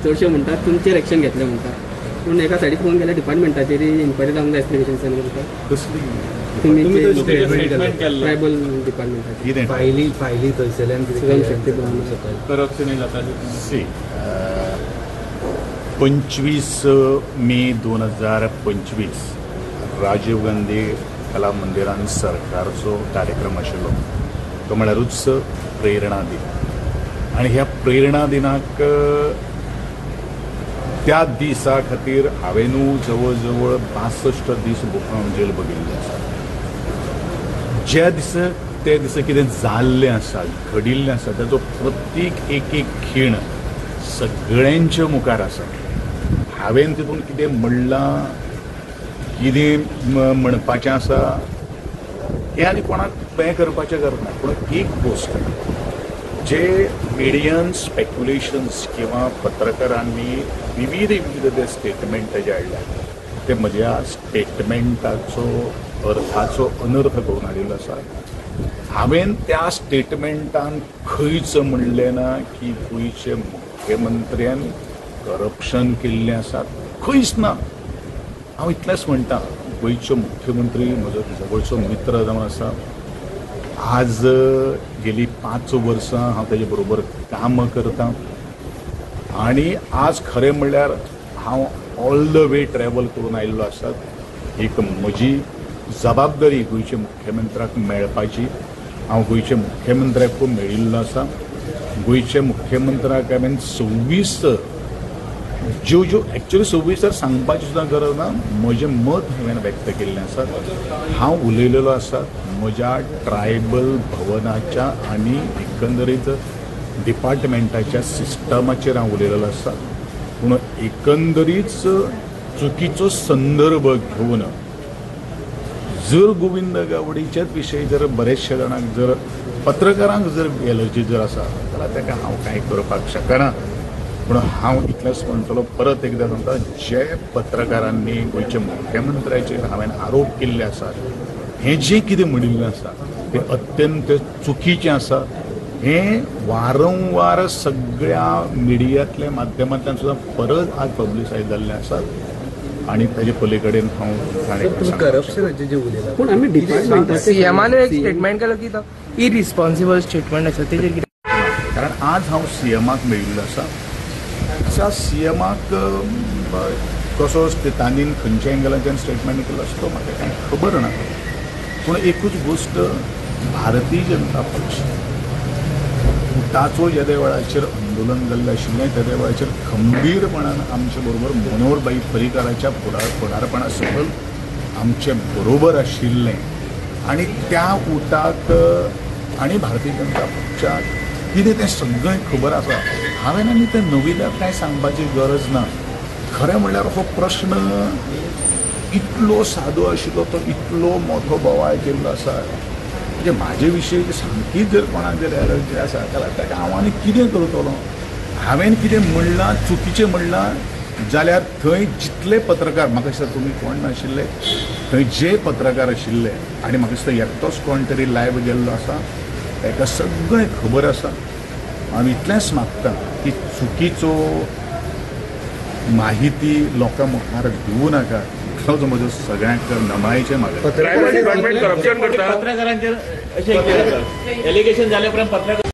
चडशे म्हणटात तुमचेर एक्शन घेतले म्हणटा, पूण एका सायडीक पळोवंक गेल्यार डिपार्टमेंटाचेर इन्क्वायरी जावंक जाय एस्टिमेशन करता. कसली तुमी ट्रायबल डिपार्टमेंटाचेर फायली फायली थंयसरल्यान शक्ती करप्शन जाता. सी 25 मे 2025 राजीव गांधी कला मंदिरान सरकारचो कार्यक्रम आशिल्लो, तो म्हळ्यारूच प्रेरणा दिन. आनी ह्या प्रेरणा दिनाक त्या दिसा खातीर हांवें जवळ जवळ 62 दीस जेल बघिल्ले आसा. ज्या दिसा ते दिसा कितें जाल्लें आसा, घडिल्लें आसा, ताचो प्रत्येक एक एक खीण सगळ्यांच्या मुखार आसा. हांवें तितून कितें म्हणलां, कितें म्हणपाचें आसा हें आनी कोणाक हें करपाचें गरज ना. पूण एक गोश्ट जे मिडियन स्पेक्युलेशन्स किंवा पत्रकारांनी विविध विविध ते स्टेटमेंट जे हाडल्या ते म्हज्या स्टेटमेंटाचो अर्थाचो अनर्थ करून हाडिल्लो आसा. हांवें त्या स्टेटमेंटान खंयच म्हणलें ना की गोंयचे मुख्यमंत्र्यान करप्शन केल्लें आसा, खंयच ना. हांव इतलेंच म्हणटा, गोंयचो मुख्यमंत्री म्हजो जवळचो मित्र जावन आसा. आज गेली 5 वर्सां हांव ताजे बरोबर काम करता आनी आज खरें म्हणल्यार हांव ऑल the way travel करून आयिल्लो आसा. एक म्हजी जबाबदारी गोंयच्या मुख्यमंत्र्याक मेळपाची, हांव गोंयच्या मुख्यमंत्र्याक मेळिल्लो आसा. गोंयच्या मुख्यमंत्र्याक हांवें 26 ज्यो ज्यो एक्चुअली 26 तर सांगपाची सुद्दां गरज ना, म्हजें मत हांवें व्यक्त केल्लें आसा. हांव उलयलेलो आसा म्हज्या ट्रायबल भवनाच्या आनी एकंदरीत डिपार्टमेंटाच्या सिस्टमाचेर हांव उलयलेलो आसा. पूण एकंदरीच चुकीचो संदर्भ घेवन जर गोविंद गावडीच्याच विशयी जर बरेचशे जाणांक जर पत्रकारांक जर एलर्जी जर आसा जाल्यार ताका हांव कांय करपाक शकना. पूण हांव इतलेंच म्हणटलो, परत एकदां सांगता, जे पत्रकारांनी गोंयच्या मुख्यमंत्र्याचेर हांवें आरोप केल्ले आसात, हें जें कितें म्हणिल्लें आसा तें अत्यंत चुकीचें आसा. हें वारंवार सगळ्या मिडियांतल्या माध्यमांतल्यान सुद्दां परत आज पब्लिसायज जाल्लें आसा आनी ताजे पली कडेन हांव करप्शनाचें जें उलयलां, पूण आमी डिपार्टमेंटाचें सीएमान एक स्टेटमेंट केलो की तो इरिस्पॉन्सिबल स्टेटमेंट आसा तेजेर कितें? कारण आज हांव सीएमाक मेळिल्लो आसा. त्या सीएमाक कसो तांणी खंयच्या एंगलाच्यान स्टेटमेंट केलो आसा तो म्हाका कांय खबर ना. पूण एकूच गोश्ट, भारतीय जनता पक्ष उटाचो जेदे वेळाचेर आंदोलन जाल्लें आशिल्लें तेदे वेळाचेर खंबीरपणान आमचे बरोबर मनोहरभाई पर्रीकाराच्या फुडारपणा सकयल आमचे बरोबर आशिल्लें आनी त्या उटाक आनी भारतीय जनता पक्षाक कितें तें सगळें खबर आसा. हांवें आनी तें नविल्याक कांय सांगपाची गरज ना. खरें म्हणल्यार हो प्रश्न इतलो सादो आशिल्लो, तो इतलो मोठो बोवाळ केल्लो आसा. म्हणजे म्हाजे विशयी सामकीच जर कोणाक जर एलर्जी आसा जाल्यार ताका हांव आनी कितें करतलो? हांवें कितें म्हणलां चुकीचें म्हणलां जाल्यार थंय जितले पत्रकार, म्हाका दिसता तुमी कोण नाशिल्ले, थंय जे पत्रकार आशिल्ले आनी म्हाका दिसता एकटोच कोण तरी लायव्ह गेल्लो आसा, ताका सगळें खबर आसा. हांव इतलेंच मागता की चुकीचो माहिती लोकां मुखार दिवं नाका, इतलोच म्हजो सगळ्यांक नमळायेचें मागणें. पत्रकारांचेर अशें एलिगेशन जाल्या उपरांत पत्रकार